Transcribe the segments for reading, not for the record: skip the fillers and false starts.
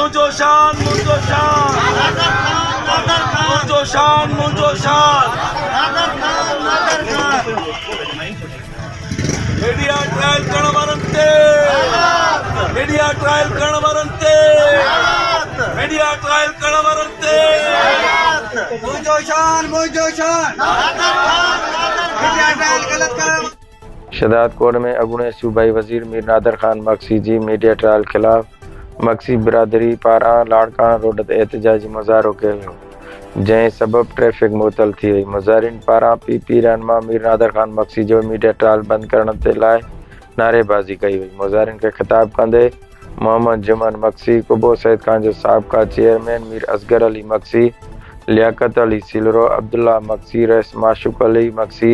تنهنجو شان منهنجو شان، تنهنجو شان منهنجو شان. ميڊيا ٽرائل ڪرڻ وارن تي، ميڊيا ٽرائل ڪرڻ وارن تي، ميڊيا ٽرائل ڪرڻ وارن تي. منهنجو شان منهنجو شان، ميڊيا ٽرائل غلط ڪرڻ. شهدادڪوٽ ۾ اڳوڻي صوبائي وزير مير نادر خان مگسي جي ميڊيا ٽرائل خلاف مگسي برادري پاران لاڙڪاڻو روڊ تي احتجاجي مظاهرو ڪيو ويو، جنهن سبب ٽريفڪ معطل ٿي وئي. مظاهرين پاران پي پي رهنما مير نادر خان مگسي جو ميڊيا ٽرائل بند ڪرڻ تي لاء نعريبازي ڪئي وئي. مظاهرين کي خطاب ڪندي محمد جمن مگسي، قبو سيد خان جو سابقه چيئرمين مير اصغر علي مگسي، لياقت علي سيلرو، عبدالله مگسي، رئيس معشوق علي مگسي،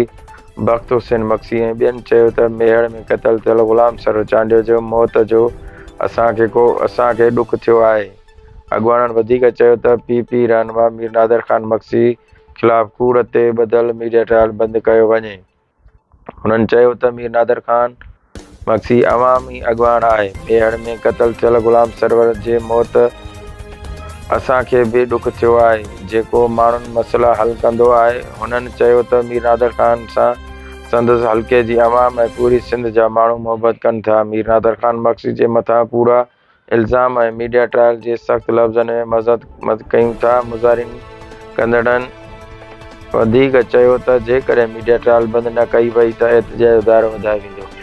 بخت حسين مگسي ۽ ٻين چيو ته ميهڙ ۾ قتل ٿيل غلام سرور چانڊيو جو موت جو اسان کي ڪو اسان کي ڏک ٿيو آهي. اڳواڻن وڌيڪ چيو ته پي پي رهنما مير نادر خان مگسي خلاف ڪوڙ تي ٻڌل ميڊيا ٽرائل بند ڪيو وڃي. هنن چيو ته مير نادر خان مگسي عوامي اڳواڻ آهي، ميهڙ ۾ قتل ٿيل غلام سرور جي موت اسان کي به ڏک ٿيو آهي، جيڪو ماڻهن مسئلا حل ڪندو آهي، هنن چيو ته مير نادر خان سان سندس حلقي جي عوام ۽ پوري سنڌ جا ماڻهو محبت ڪن ٿا، مير نادر خان مگسي جي مٿان ڪوڙا الزام ۽ ميڊيا ٽرائل جي سخت لفظن ۾ مذمت ڪيون ٿا، مظاهرين ڪندڙن وڌيڪ چيو ته جيڪڏهن ميڊيا ٽرائل بند نه ڪئي وئي ته احتجاج جو دائرو وڌايو ويندو.